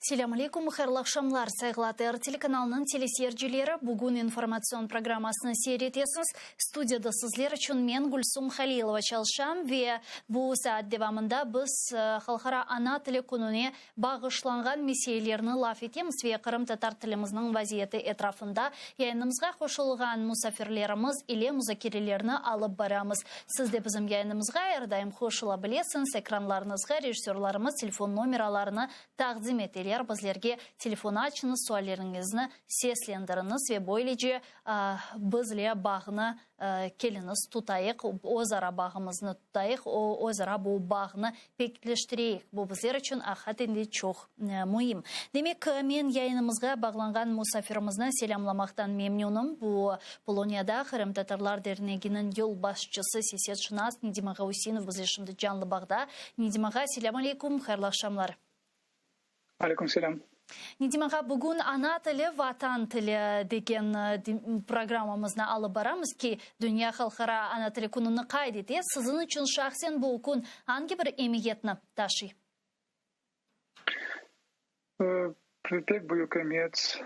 Selâm aleyküm, hayırlı aqşamlar, sayğılı ATR telekanalınıñ teleseyircileri! Bugün informatsion programmasını seyir etesiñiz. Studiyada sizler içün men, Gülsum Halilova, çalışam ve bu saat devamında biz Halqara ana tili kününe bağışlanğan meselelerni laf etemiz ve qırımtatar tilimizniñ vaziyeti etrafında yayınımızğa qoşulğan musafirlerimiz ile muzakerelerni alıp baramız. Siz de bizim yayınımızğa er daim qoşula bilesiñiz, ekranlarıñızğa rejissörlarımız telefon nomeralarını taqdim eteler, bizlerge telefon açıñız, sualleriñizni seslendiriñiz ve böylece bizle bağnı keliñiz tutayıq, özara bağımıznı tutayıq, özara bu bağnı pekitleştireyik. Bu bizler içün aqiqaten de çoq müim. Demek, men yayınımızğa bağlanğan musafirimizni selâmlamaqtan memnünim. Bu, Poloniyada Qırımtatarlar derneginiñ yolbaşçısı, siyasetşınas Nedim ağa Üseinov bizle şimdi canlı bağda. Nedim ağa, selâm aleyküm, hayırlı aqşamlar. Aleyküm selâm. Nedim ağa, bugün Ana tili, Vatan tili degen programmamıznı alıp baramız ki, Dünya halqara ana tili kününi qayd ete. Siziñ içün şahsen bu kün angi bir emiyetni taşıy? Pek büyük emiyet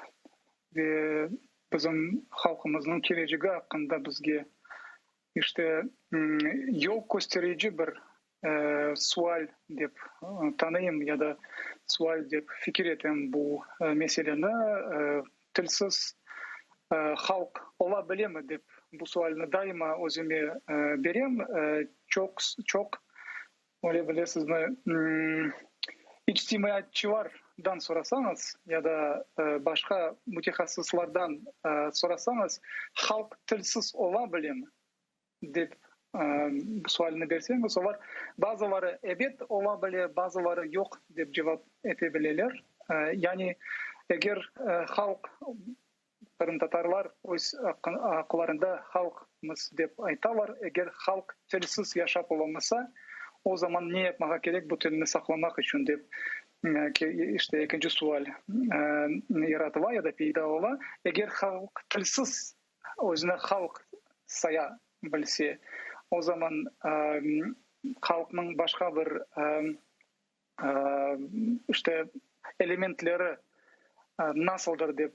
ve bizim halqımıznıñ kelecegi aqqında bizge işte yol kösterici bir sual dep tanıyım ya da sual dep fikir etem bu meseleni. Tilsiz halq ola bilemi dep bu sualni daima özüme berem. Çoq, çoq öyle bilesizmi, içtimaiyatçılardan sorasañız ya da başqa mütehassıslardan sorasañız, halq tilsiz ola bilemi dep sualini berseñiz, olar bazıları ebet ola bile, bazıları yoq dep cevap ete bileler. Yani eger halq, qırımtatarlar öz aqlarında halqmız dep aytalar, eger halq tilsiz yaşap olamasa, o zaman ne yapmağa kerek bu tilni saqlamaq içün dep işte ekinci sual yaratıla ya da peyda ola. Eger halq tilsiz özüni halq saya bilse, o zaman halqnıñ başqa bir işte elementleri nasıldır dep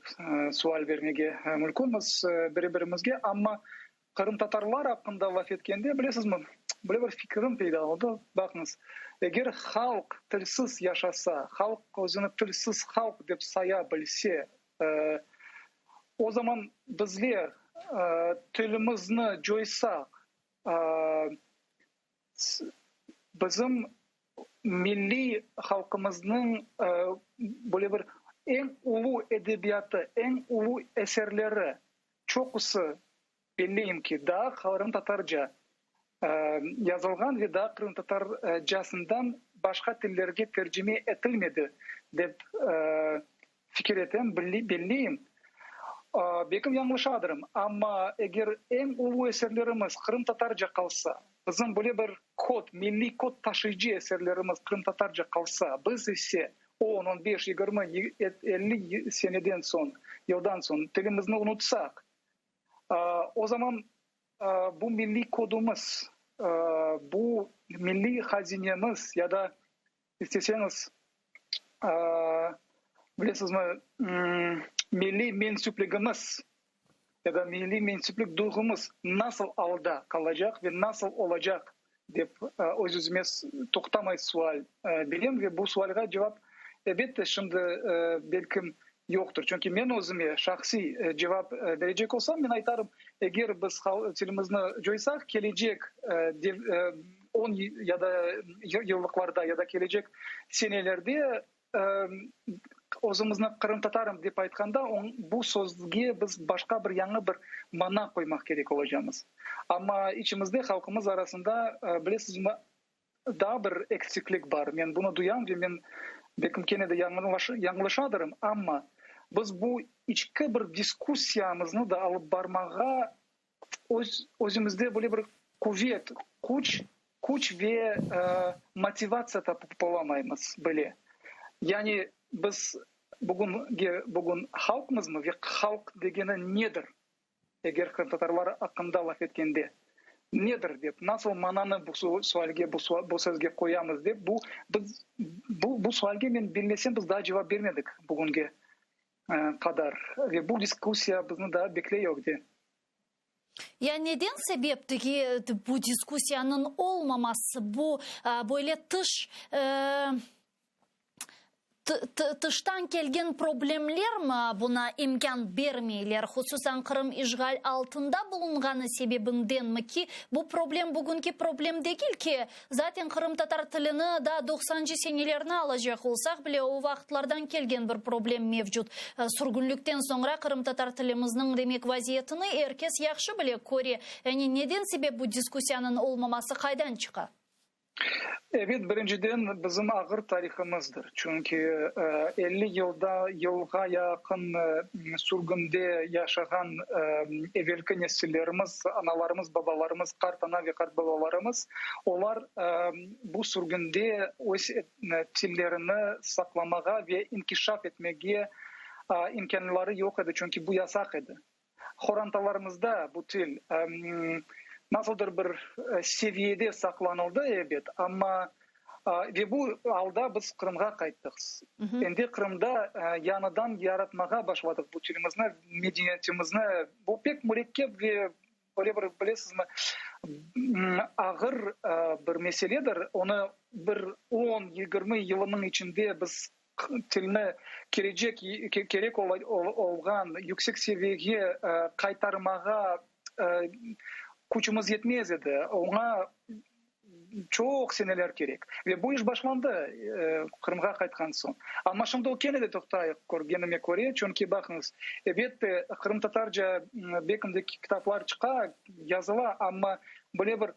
sual bermege mümkünmiz biri-birimizge. Amma qırımtatarlar aqqında laf etkende, bilesizmi, böyle bir fikrim peyda oldı, baqıñız, eger halq tilsiz yaşasa, halq özüni tilsiz halq dep saya bilse, O zaman bizler tilimizni coysaq, bizim milliy halqımıznıñ böyle bir eñ ulu edebiyatı, eñ ulu eserleri çoqusı, belleyim ki, daa qırımtatarca yazılğan ve daa qırımtatarcasından başqa tillerge tercime etilmedi, dep Fikir etem, belleyim, belkim yañlışadırım, amma eger eñ ulu eserlerimiz qırımtatarca qalsa, bizim böyle bir kod, milliy kod taşıyıcı eserlerimiz qırımtatarca qalsa, biz ise on, on beş, yigirmi, 50 seneden soñ, yıldan soñ tilimizni unutsaq, o zaman bu milliy kodumız, bu milliy hazinemiz ya da İsteseñiz, bilesizmi, milliy mensüpligimiz ya da milliy mensüplik duyğumız nasıl alda qalacaq ve nasıl olacaq dep öz-özüme toqtamay sual berem ve bu sualğa cevap, elbette, şimdi belkim yoqtır. Çünki men özüme şahsiy cevap berecek olsam, men aytarım, eger biz tilimizni coysaq, kelecek on ya da yıllıqlarda ya da kelecek senelerde özümizni qırımtatarım dep aytqanda, bu sözge biz başqa bir yañı bir mana qoymaq kerek olacamız. Amma içimizde, halqımız arasında, bilesizmi, Daa bir eksiklik bar, men bunı duyam ve men belkim kene de yañlışadırım, amma biz bu içki bir diskussiyamıznı da alıp barmağa öz özümizde böyle bir quvet, küç, küç ve motivatsiya tapıp olamaymız bile. Yani biz bugünge bugün halqmızmı ve halq degeni nedir? Eger qırımtatarlar aqqında laf etkende. Nedir dep, nasıl mananı bu sualge, bu sözge qoyamız dep, bu biz bu bu sualge men bellesem biz daa cevap bermedik bugünge qadar ve bu diskussiya bizni daa bekley ögde. Ya neden sebep tigi bu diskussiyanıñ olmaması, bu böyle tış Tıştan kelgen problemlermi buna imkân bermeyler, hususan Qırım işğal altında bulunğanı sebebindenmi ki, bu problem bugünki problem degil ki, zaten qırımtatar tilini daa doqsancı senelerni alacaq olsaq bile o vaqıtlardan kelgen bir problem mevcut. Sürgünlikten soñra qırımtatar tilimizniñ demek vaziyetini er kes yahşı bile, köre. Yani neden sebep bu diskussiyanıñ olmaması qaydan çıqa? Ebet, birinciden, bizim ağır tarihımızdır. Çünki 50 yılda, yılğa yaqın sürgünde yaşağan evelki nesillerimiz, analarımız, babalarımız, qartana ve qartbabalarımız, olar bu sürgünde öz tillerini saqlamağa ve inkişaf etmege imkânları yoq edi, çünki bu yasaq edi. Qorantalarımızda bu til nasıldır bir seviyede saqlanıldı, ebet, amma ve bu alda biz Qırımğa qayttıq. Endi Qırımda yañıdan yaratmağa başladıq bu tilimizni, medeniyetimizni. Bu pek mürekkep ve böyle bir, bilesizmi, ağır bir meseledir. Onı bir on, 20 yılınıñ içinde biz tilni kerecek, kerek olğan yüksek seviyege qaytarmağa küçümiz yetmez edi. Oña çoq seneler kerek. Ve bu iş başlandı Qırımğa qaytqan soñ. Amma şimdi o kene de toqtay, körgenime köre, çünki, baqıñız, elbette, qırımtatarca belki kitaplar çıqa, yazıla, amma böyle bir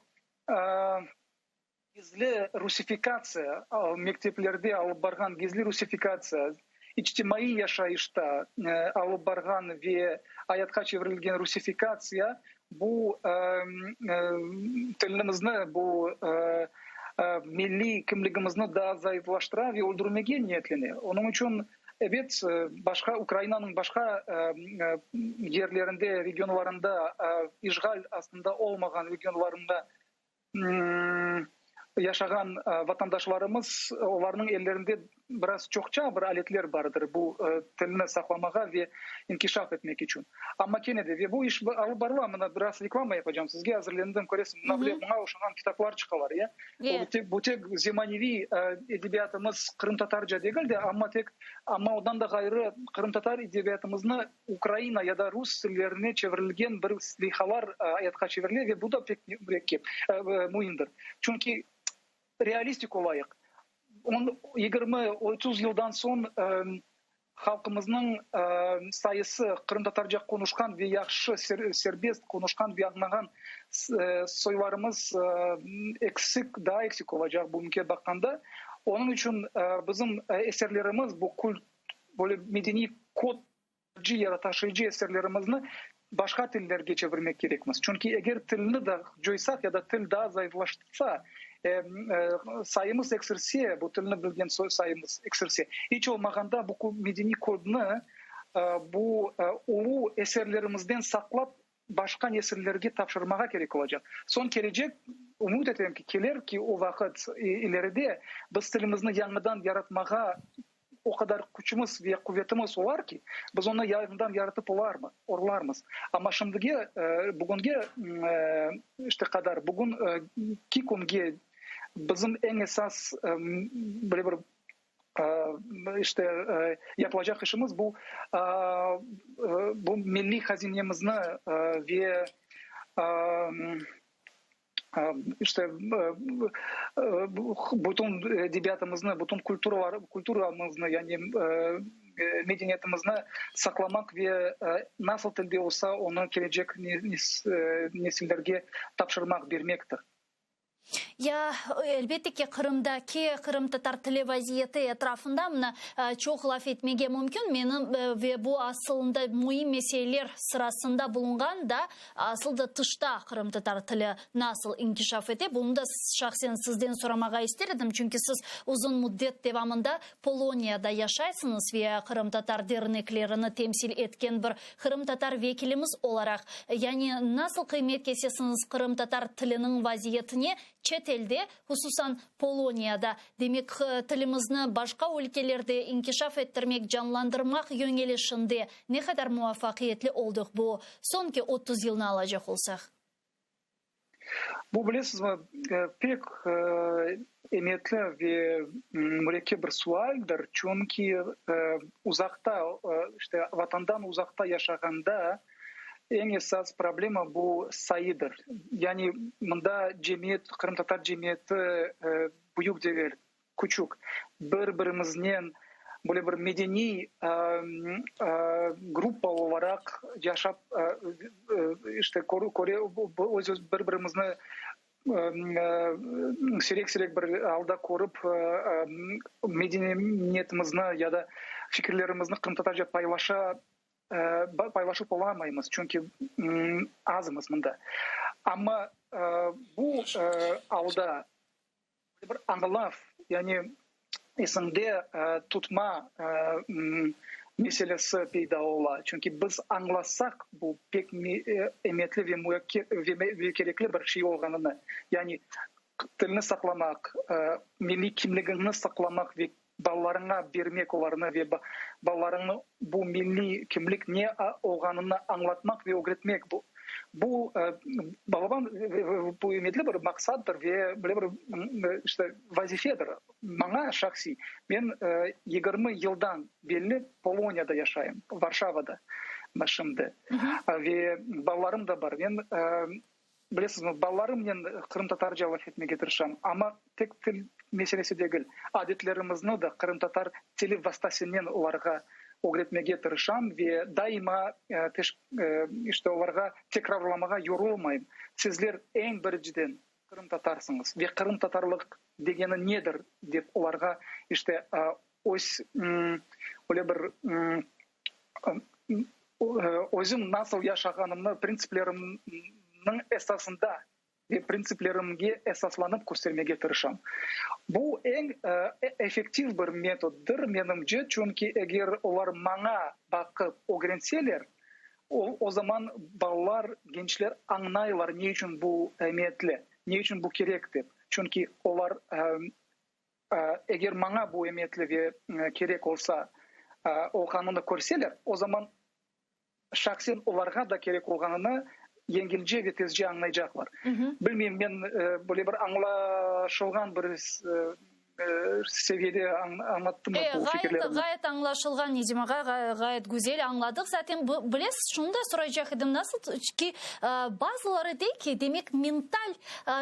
Gizli rusifikatsiya, mekteplerde alıp barğan gizli rusifikatsiya, içtimaiy yaşayışta alıp barğan ve ayatqa çevirilgen rusifikatsiya bu tilimizni, bu milliy kimligimizni daa zayıflaştıra ve öldürmege niyetlene. Onıñ içün, ebet, başqa Ukrainanıñ başqa yerlerinde, regionlarında, işğal astında olmağan regionlarında Yaşağan vatandaşlarımız, olarnıñ ellerinde biraz çoqça bir aletler bardır bu tilni saqlamağa ve inkişaf etmek içün. Amma kene de, ve bu iş alıp barıla, mına biraz reklama yapacağım sizge, azırlendim, köresiñ, mına bile buña oşağan kitaplar çıqalar, ya. Bu tek zemaneviy edebiyatımız qırımtatarca degil de, amma tek, amma ondan da ğayrı qırımtatar edebiyatımıznı ukraina ya da rus tillerine çevirilgen bir leyhalar ayatqa çevirile ve bu da pek mürekkep, müimdir. Çünki realistik olayıq, on, 20, 30 yıldan soñ halqımıznıñ sayısı, qırımtatarca qonuşqan ve yahşı, serbest qonuşqan ve añlağan soylarımız eksik, daa eksik olacaq bugünki baqqanda. Onıñ içün bizim eserlerimiz bu kult, böyle medeniy kod ya da taşıyıcı eserlerimizni başqa tillerge çevirmek kerekmiz. Çünki eger tilni da coysaq ya da til daa zayıflaşsa, sayımız eksilse, bu tilni bilgen sayımız eksilse, iç olmağanda bu medeniy kodnı bu ulu eserlerimizden saqlap başqa nesillerge tapşırmağa kerek olacaq. Soñ kelecek, ümüt etem ki, keler ki, o vaqıt ileride biz tilimizni yañıdan yaratmağa o qadar küçümiz ve quvetimiz olar ki, biz onı yañıdan yaratıp olarmız. Amma şimdige, bugünge işte qadar, bugünki künge bizim eñ esas böyle bir işte yapılacaq işimiz bu, bu milliy hazinemizni ve işte bütün edebiyatımıznı, bütün kulturamıznı, yani medeniyetimizni saqlamaq ve nasıl tilde olsa onı kelecek nesillerge tapşırmaq, bermektir. Ya, elbette ki, Qırımdaki qırımtatar tili vaziyeti etrafında mına çoq laf etmege mümkün. Menim ve bu asılında müim meseleler sırasında bulunğan da, asıl da tışta qırımtatar tili nasıl inkişaf ete, bunı da şahsen sizden soramağa ister edim, çünki siz uzun müddet devamında Poloniyada yaşaysıñız ve qırımtatar derneklerini temsil etken bir qırımtatar vekilimiz olaraq, yani nasıl qıymet kesesiñiz qırımtatar tiliniñ vaziyetine çetelde, hususan Poloniyada? Demek, tilimizni başqa ülkelerde inkişaf ettirmek, canlandırmaq yöñelişinde ne qadar muvafaqiyetli oldıq bu soñki 30 yılnı alacaq olsaq? Bu, bilesizmi, pek emiyetli ve mürekkep bir sualdir, çünki uzaqta, işte, Vatandan uzaqta yaşağanda eñ esas problema bu sayıdır. Yani mında cemiyet, qırımtatar cemiyeti büyük degil, küçük, bir-birimiznen böyle bir medeniy gruppa olaraq yaşap, işte, köre, öz-öz bir-birimizni siyrek-siyrek bir alda körip, medeniyetimizni ya da fikirlerimizni qırımtatarca paylaşa, paylaşıp olamaymız, çünki azmız mında. Amma bu alda Bir añlav, yani esiñde tutma meselesi peyda ola. Çünki biz añlasaq bu pek emiyetli ve kerekli bir şey olğanını, yani tilni saqlamaq, milliy kimligiñni saqlamaq ve balalarıña bermek olarnı ve balalarıñnı bu milliy kimlik ne olğanını añlatmaq ve ögretmek, bu bu balaban bu emiyetli bir maqsaddır ve böyle bir işte vazifedir. Maña şahsiy, men 20 yıldan belli Poloniyada yaşayım, Varşavada şimdi ve balalarım da bar. Men Bilesizmi, balalarımnen qırımtatarca laf etmege tırışam, amma tek til meselesi degil, adetlerimizni de qırımtatar tili vastasınen olarğa ögretmege tırışam ve daima işte olarğa tekrarlamağa yorulmayım, sizler eñ birinciden qırımtatarsıñız ve qırımtatarlıq degeni nedir dep olarğa işte öz öyle bir Özüm nasıl yaşağanımnı printsiplerimniñ esasında ve printsiplerimge esaslanıp köstermege tırışam. Bu eñ effektiv bir metoddır, menimce, çünki eger olar maña baqıp ögrenseler, o zaman balalar, gençler añlaylar ne içün bu emiyetli, ne içün bu kerek dep. Çünki olar Eger maña bu emiyetli ve kerek olsa, olğanını körseler, o zaman şahsen olarğa da kerek olğanını yengilce ve tezce añlaycaqlar. Bilmeyim, men böyle bir añlaşılğan bir seviyede añlattımı bu fikirlerimni? Ğayet añlaşılğan, Nedim ağa, ğayet güzel añladıq. Zaten, bilesiz, şunı da soraycaq edim, nasıl ki, bazıları dey ki, demek, mental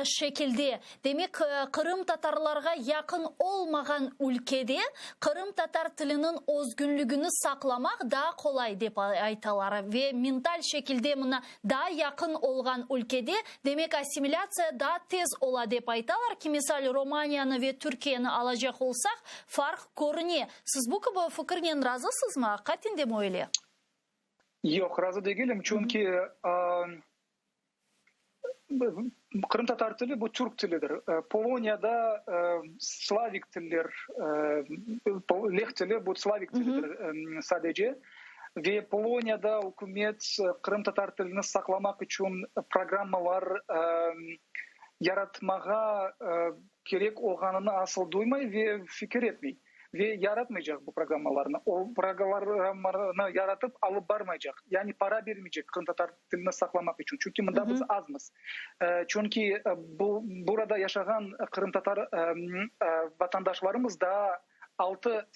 şekilde Demek, qırımtatarlarğa yaqın olmağan ülkede qırımtatar tiliniñ özgünligini saqlamaq daa qolay, dep aytalar. Ve mental şekilde mına daa yaqın olğan ülkede, demek, assimilâtsiya daa tez ola, dep aytalar ki, misal, Romaniyanı ve Türkiyeni alacaq olsaq, farq körüne. Siz bu kibi fikirnen razısızmı? Aqiqaten de öyle? Yoq, razı degilim, çünki Qırımtatar tili bu türk tilidir. Poloniyada slavik tiller, leh tili bu slavik tilidir sadece. Ve Poloniyada ükümet qırımtatar tilini saqlamaq içün programmalar yaratmağa kerek olğanını asıl duymay ve fikir etmey. Ve yaratmaycaq bu programmalarnı. O programmalarnı yaratıp alıp barmaycaq. Yani para bermeycek qırımtatar tilini saqlamaq içün. Çünki mında biz azmız. Çünki bu burada yaşağan qırımtatar vatandaşlarımız daa altı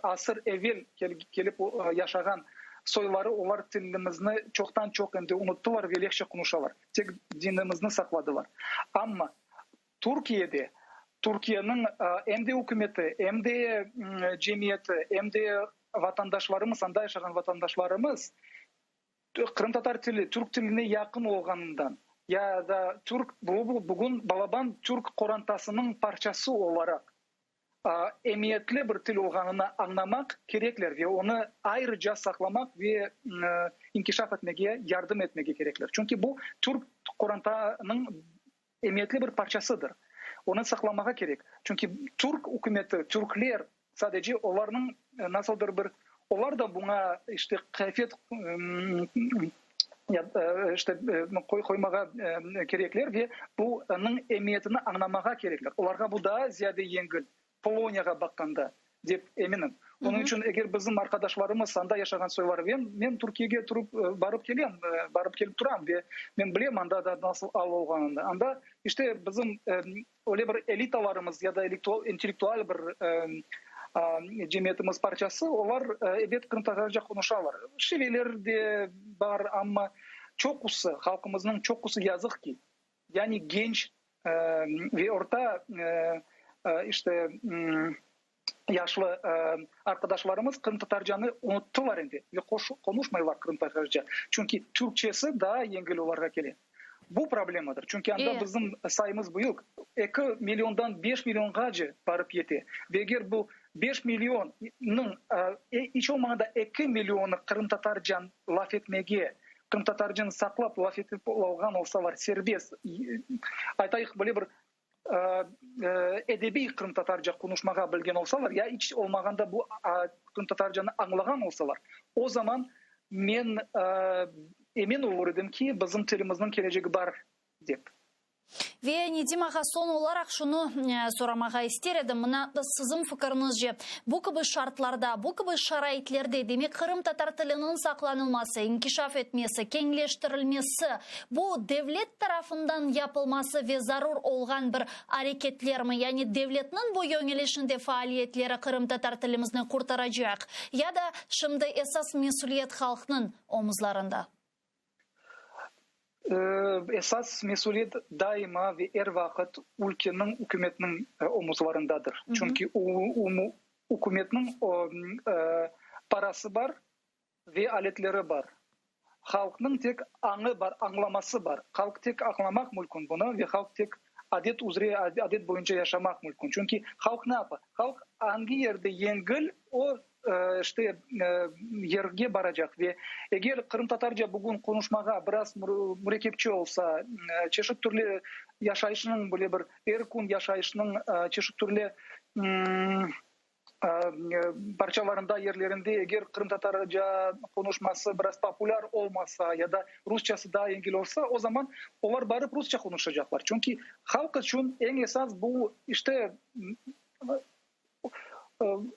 asır evel kelip yaşağan soyları, olar tilimizni çoqtan-çoq endi unuttılar ve lehçe qonuşalar. Tek dinimizni saqladılar. Amma Türkiyede, Türkiyeniñ em de ükümeti, em de cemiyeti, em de vatandaşlarımız, anda yaşağan vatandaşlarımız qırımtatar tili türk tiline yaqın olğanından. Ya da türk, bugün balaban türk qorantasınıñ parçası olaraq emiyetli bir til olğanını añlamaq kerekler ve onı ayrıca saqlamaq ve inkişaf etmege yardım etmege kerekler. Çünki bu türk qorantanıñ emiyetli bir parçasıdır. Onı saqlamağa kerek. Çünki türk ükümeti, türkler sadece olarnıñ nasıldır bir, olar da buña işte qıyafet işte qoymağa kerekler ve bunıñ emiyetini añlamağa kerekler. Olarğa bu daa ziyade yengil, Poloniyağa baqqanda, dep eminim. Onıñ içün eger bizim arqadaşlarımız, anda yaşağan soylar, ve men Türkiyege turıp barıp kelem, barıp kelip turam ve men bilem anda da nasıl al olğanını. Anda işte bizim öyle bir elitalarımız ya da intellektual bir cemiyetimiz parçası, olar ebet qırımtatarca qonuşalar. Şiveler de bar, amma çoqusı, halqımıznıñ çoqusı yazıq ki, yani genç ve orta işte yaşlı arqadaşlarımız qırımtatarcanı unuttılar endi ve qonuşmaylar qırımtatarca, çünki türkçesi daa yengil olarğa kele. Bu problemadır, çünki anda bizim sayımız büyük, eki milliondan beş millionğace barıp yete. Ve eger bu beş millionnıñ iç olmağanda eki millionı qırımtatarca laf etmege, qırımtatarcanı saqlap laf etip olğan olsalar, serbest, aytayıq, böyle bir edebiy qırımtatarca qonuşmağa bilgen olsalar, ya iç olmağanda bu qırımtatarcanı añlağan olsalar, o zaman men emin olur edim ki, bizim tilimizniñ kelecegi bar, dep. Ve Nedim ağa, soñ olaraq şunı soramağa ister edim, mına siziñ fikiriñizce, bu kibi şartlarda, bu kibi şaraitlerde, demek, qırımtatar tiliniñ saqlanılması, inkişaf etmesi, keñleştirilmesi, bu devlet tarafından yapılması ve zarur olğan bir areketlermi, yani devletniñ bu yöñelişinde faaliyetleri qırımtatar tilimizni qurtaracaq, ya da şimdi esas mesüliyet halqnıñ omuzlarında? Esas mesüliyet daima ve er vaqıt ülkeniñ ükümetiniñ omuzlarındadır. Çünki ükümetniñ parası bar ve aletleri bar. Halqnıñ tek añı bar, añlaması bar. Halq tek añlamaq mülkün bunı ve halq tek adet üzre, adet boyunca yaşamaq mülkün. Çünki halq ne yapa? Halq angi yerde yengil, o işte yerge baracaq ve eger qırımtatarca bugün qonuşmağa biraz mürekkepçi olsa, çeşit türlü yaşayışnıñ böyle bir er kün yaşayışnıñ çeşit türlü parçalarında, yerlerinde eger qırımtatarca qonuşması biraz populâr olmasa ya da rusçası daa yengil olsa, o zaman olar barıp rusça qonuşacaqlar. Çünki halq içün eñ esas bu işte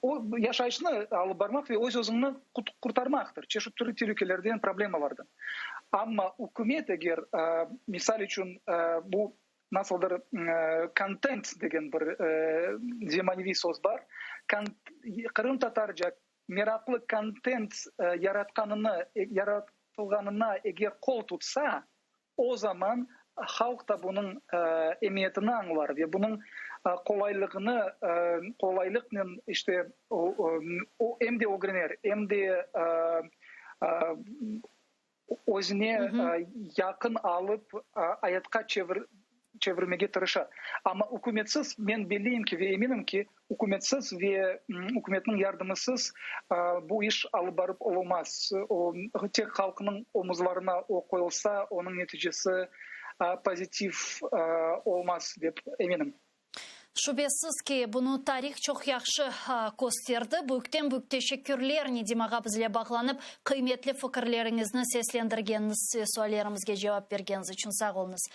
O, yaşayışnı alıp barmaq ve öz-özüñni qurtarmaqtır çeşit türlü telükelerden, problemalardan. Amma ükümet eger, misal içün, bu nasıldır kontent degen bir zemaneviy söz bar, qırımtatarca meraqlı kontent yaratqanını, yaratılğanına eger qol tutsa, O zaman halq da bunıñ emiyetini añlar ve bunıñ qolaylığını qolaylıqnen işte em de ögrener, em de özüne yaqın alıp ayatqa çevirmege tırışar. Amma ükümetsiz, men belleyim ki ve eminim ki, Ükümetsiz ve ükümetniñ yardımısız bu iş alıp barıp olmaz. O, tek halqnıñ omuzlarına o qoyulsa, onıñ neticesi pozitiv olmaz, dep eminim. Şübesiz ki, bunı tarih çoq yahşı kösterdi. Büyükten-büyük teşekkürler, Nedim ağa, bizle bağlanıp, qıymetli fikirleriñizni seslendirgeniñiz ve suallerimizge cevap bergeniñiz içün sağ oluñız.